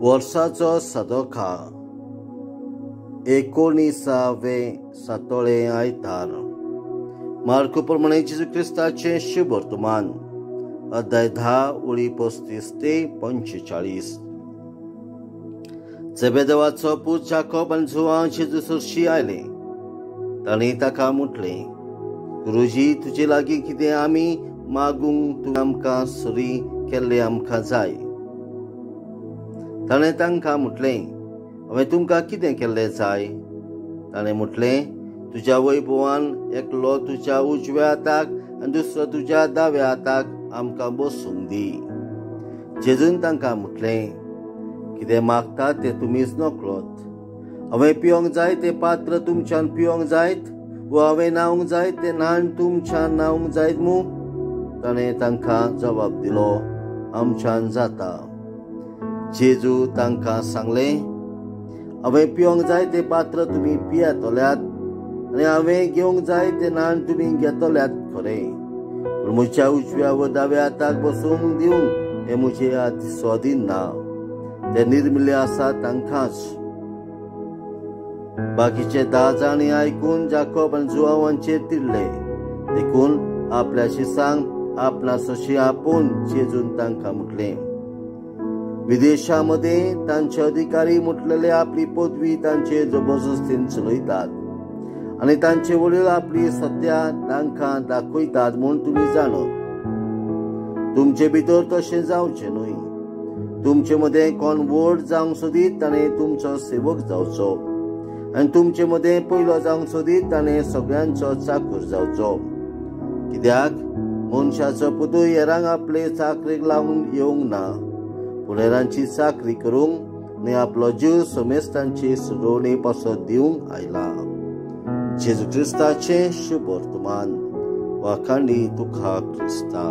वर्साचो सदोखा 19वे सातोळे आयतार. मार्कू प्रमाणे जेजू क्रिस्ताचें शुभ वर्तमान, अध्याय 10 ओळी 35 ते 45. जेबेदेवाचो पूत जाकोब आनी जुवांव जेजू सरशी आयले. तांणी ताका म्हटलें, गुरुजी, तुजे लागीं कितें आमी मागूंक तूं आमकां सरी केल्लें आमकां जाय. ताणें तांकां म्हटलें, हांवें तुमकां कितें केल्लें जाय? ताणें म्हटलें, तुज्या वैभवान एकलो तुज्या उजव्या हाताक आनी दुसरो तुज्या दाव्या हाताक आमकां बसूंक दी. जेजून तांकां म्हटलें, कितें मागता तें तुमीच नकळत. हांवें पिवंक जाय तें पात्र तुमच्यान पिवंक जायत, वो हांवें न्हावंक जाय तें न्हाण तुमच्यान न्हावंक जायत मू? ताणें तांकां जबाब दिलो, आमच्यान जाता. जेजू तांकां सांगलें, हांवें पिवंक जाय तें पात्र तुमी पियेतल्यात आनी हांवें घेवंक जाय तें न्हाण तुमी घेतल्यात खरें, पूण म्हज्या उजव्या व दाव्या हाताक बसूंक दिवंक हें म्हजें स्वाधीन ना. ते निर्मिल्ले आसा तांकांच. बाकीचे 10 जाणी आयकून जाकोब आनी जुवांचेर तिडले. देखून आपल्या शिसांक आपणा सशी आपोवन जेजून तांकां म्हटलें, विदेशा मदें तांचे अधिकारी म्हटलेले आपली पदवी तांचे जबरदस्तीन चलयतात आनी तांचे वडील आपली सत्या तांकां दाखयतात म्हूण तुमी जाणत. तुमचे भितर तशें जावचें न्हय. तुमचे मदें कोण व्हड जावंक सोदीत ताणें तुमचो सेवक जावचो, आनी तुमचे मदें पयलो जावंक सोदीत ताणें सगळ्यांचो चाकूर जावचो. कित्याक मनशाचो पुतूय हेरांक आपले चाकरेक लावन येवंक ना, पूण हेरांची चाकरी करूंक आनी आपलो जीव समेस्तांची सुडोवणी पासत दिवंक आयला. जेजू क्रिस्ताचें शुभ वर्तमान. वाखाणी तुका क्रिस्ता.